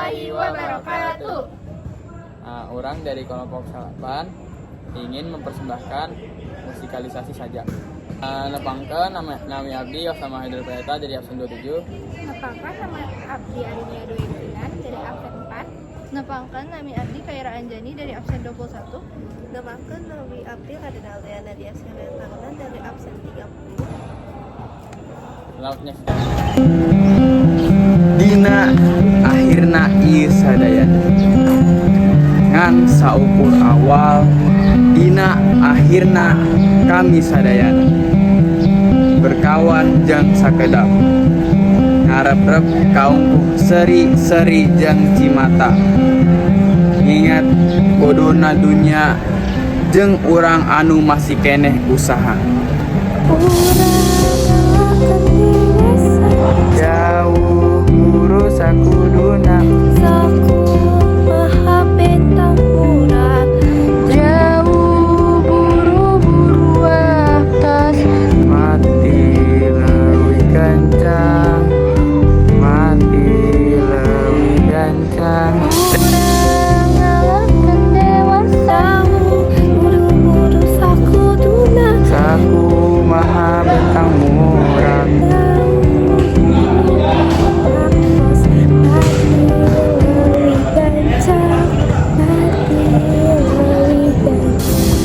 warahmatullahi wabarakatuh. Nah, orang dari kelompok 8 ingin mempersembahkan musikalisasi saja. Nepangkeun nami abdi Osama Haidar Prayata dari absen 27. Nepangkeun nama abdi Arinia Dwi Kinan dari absen 4. Nepangkeun nami abdi Kaira Anjani dari absen 21. Nepangkeun nami abdi Raden Aldeana Dias Taruna dari absen 30. Lautnya. Dina akhirna ieu sadayana ngan saukur awal dina akhirna kami sadayana berkawan jang sakedap ngareprep kaungkuh seri-seri jang cimata ngingat bodona dunya jeung urang anu masih keneh usaha jauh buru sakuduna. Jauh buru-buru atas. Mati leuwih gancang, mati leuwih gancang. Ngalakan dewasa. Buru-buru sakuduna. Sakumaha bentang murag. Mati leuwih gancang, mati leuwih gancang.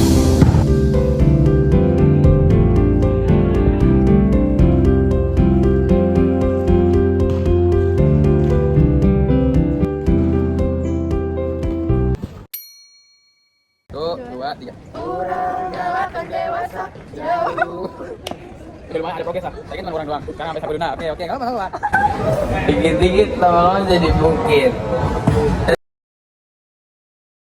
Satu, dua, tiga. Ngalakan dewasa. Jauh. Udah lumayan ada progres lah. Saya kan cuma orang doang. Sekarang sampai sakuduna. Oke, oke, nggak apa-apa. Dikit-dikit lama-lama jadi bukit.